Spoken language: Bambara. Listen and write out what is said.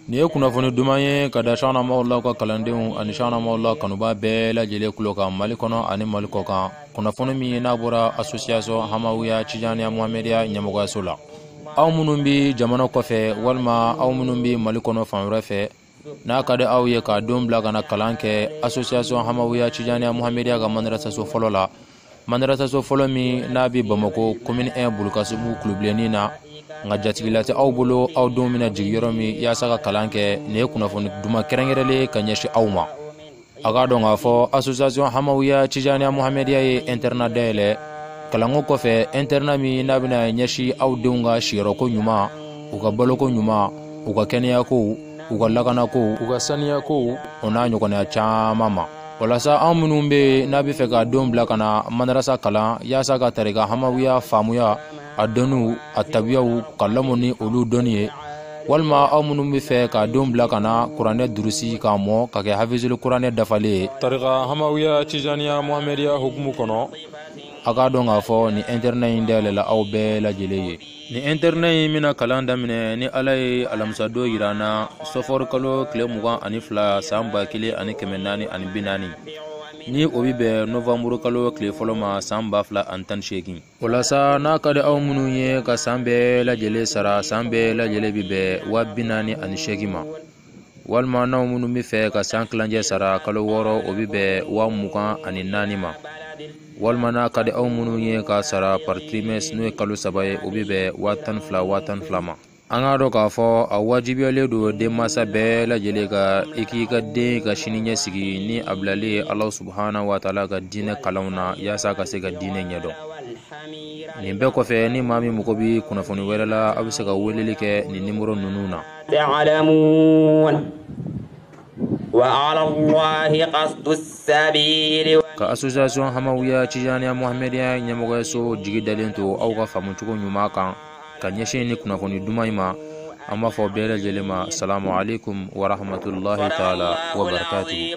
Nin ye kunnafoni duman ye ka da Cheikhna Hamawula ka kalandenw ani Cheikhna Hamawula kanuba bɛɛ lajɛlen tulo kan Mali kɔnɔ ani Mali kɔ kan. Kunnafoni min n'a bɔra association Hamawiya Tijaniya Muhamɛdiya ɲɛmɔgɔyaso la. Aw minnu bɛ jamana kɔfɛ walima aw minnu bɛ Mali kɔnɔ fan wɛrɛ fɛ, n'a ka di aw ye k'a denw bila ka na kalan kɛ association Hamawiya Tijaniya Muhamɛdiya ka madarasaso fɔlɔ la, madarasaso fɔlɔ min n'a bɛ Bamakɔ commune 1 Bulukasugu Kulubilennin na, nka jatigila tɛ aw bolo aw denw bɛna jigin yɔrɔ min yaasa ka kalan kɛ. Nin ye kunnafoni duman kɛrɛnkɛrɛnlen ka ɲɛsin aw ma. A k'a dɔn k'a fɔ association Hamawiya Tijaniya Muhamɛdiya ye internat dayɛlɛ kalanko kɔfɛ, internat min n'a bɛna ɲɛsin aw denw ka siyɔrɔko ɲuman, u ka baloko ɲuman, u ka kɛnɛyakow, u ka lakanakow, u ka saniyakow, o n'a ɲɔgɔnna caman ma. Walasa anw minnu bɛ yen n'a bɛ fɛ ka denw bila ka na madarasa kalan yaasa ka tarika Hamawiya faamuya, a dɔnniw, a tabiyaw, ka lamɔ ni olu dɔnni ye, walima aw minnu bɛ fɛ ka denw bila ka na kuranɛ durusi k'a mɔ ka kɛ hafizuli kuranɛ dafalen ye tarika Hamawiya Tijaniya Muhamɛdiya hukumu kɔnɔ, a k'a dɔn k'a fɔ nin internat in dayɛlɛla aw bɛɛ lajɛlen ye. Nin internat in bɛna kalan daminɛ ni Ala ye alamisadon yira an na, sɔfɔri kalo tile 22 san 1440, ni o bɛ bɛn novanburu kalo tile fɔlɔ ma san 2018. O la sa, n'a ka di aw minnu ye ka san bɛɛ lajɛlen sara, san bɛɛ lajɛlen bɛ bɛn 48,000 ma, walima n'aw minnu bɛ fɛ ka san tilancɛ sara kalo 6, o bɛ bɛn 24,000 ma, walima n'a ka di aw minnu ye ka sara par trimestre, n'o ye kalo 3 ye, o bɛ bɛn 12,000 12,000 ma. An k'a dɔn k'a fɔ a wajibiyalen don denmansa bɛɛ lajɛlen ka i k'i ka den ka sini ɲɛsigi ni a bilalen ye Ala subahana wa taala ka diinɛ kalanw na, yaasa ka se ka diinɛ ɲɛdɔn. Nin bɛɛ kɔfɛ, ni maa min mago bɛ kunnafoni wɛrɛ la, aw bɛ se ka weleli kɛ nin nimoro ninnu na. تعلمون وعلى الله قصد السبيل. Ka association Hamawiya Tijaniya Muhamɛdiya ɲɛmɔgɔyaso jigi dalen to aw ka faamucogo ɲuman kan ka ɲɛsin ni kunnafoni duman in ma, an b'a fɔ bɛɛ lajɛlen ma salamu aleykum wa rahmatulahi taala wa barakatuhu.